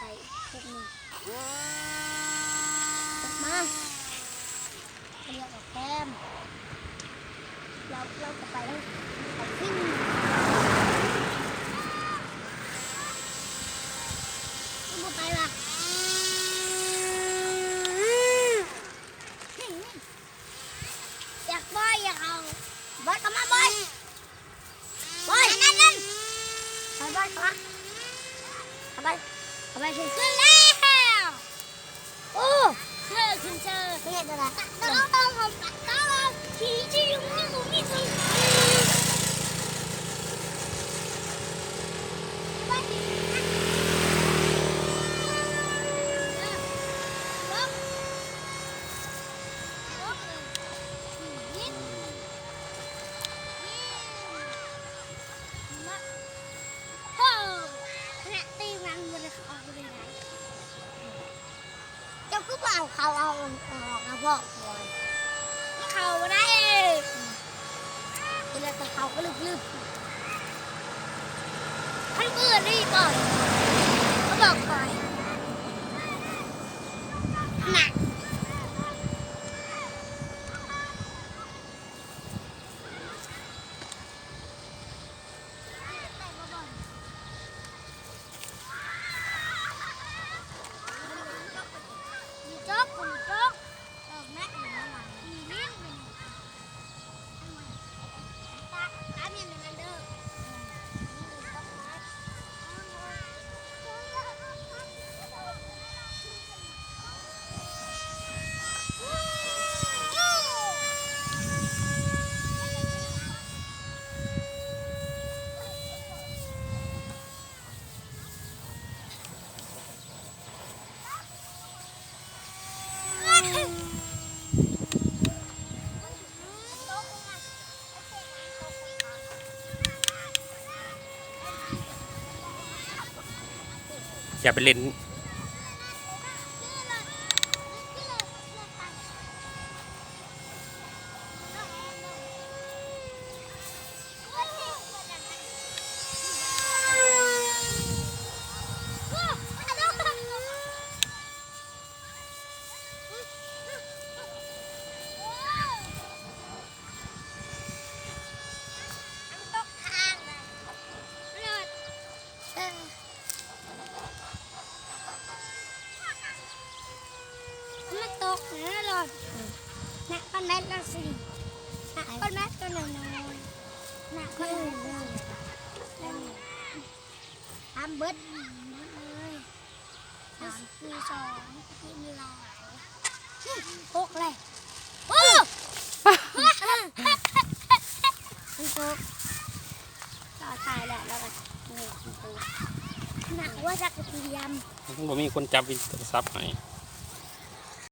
ໄປຄຸກໜຶ່ງ ອອກມາ ລຽກອອກແຄມ ລາວ ລາວກໍໄປ ໄປຂຶ້ນ ຄືບໍ່ໄປວະ? ຢາກໄປ ຢາກເອົາ ບອຍ ເຂົ້າມາ ບອຍ. ໄປ ນັ້ນ ນັ້ນ ໄປ ໄປ ໄປ ເຂົ້າໄປ ເຂົ້າໄປ ຂຶ້ນ ຂຶ້ນແລ້ວ ໂອ້ ເຊີ ຂຶ້ນເຊີ ເຮັດແນວໃດ ຕະ ຕະ ຕະ ຕະ ຂີ່ທີ່ຢູ່ ມີ ມີ ມີ ເຈົ້າຄືບໍ່ເອົາເຂົ້າເອົາອອກນະພໍ່? ມັນເຂົ້າບໍ່ໄດ້ ກິນແລ້ວແຕ່ເຂົ້າກະລຶບໆ ຄັນເບື່ອນີ້ກ່ອນ ມາບອກຂ້ອຍນະ. ຢ່າໄປຫຼິ້ນ. ມັນຕົກນະຫຼອດ ນະ ກ້ອນແມັດລະຊິ ນະ ກ້ອນແມັດໂຕນ້ອຍໆ ນະ ກ້ອນແມັດ ທຳເບິດ ເບິດເລີຍ ສາມ ສອງ ທີ່ມີຫຼາຍ ຫົກແລ້ວ ໂອ້ ມັນຕົກ ລາວຖ່າຍແລ້ວ ລາວກໍ ນີ້ມັນຕົກ ໜັກວ່າຈັກກະຕຽມ ມັນບໍ່ມີຄົນຈັບໂທລະສັບໃຫ້.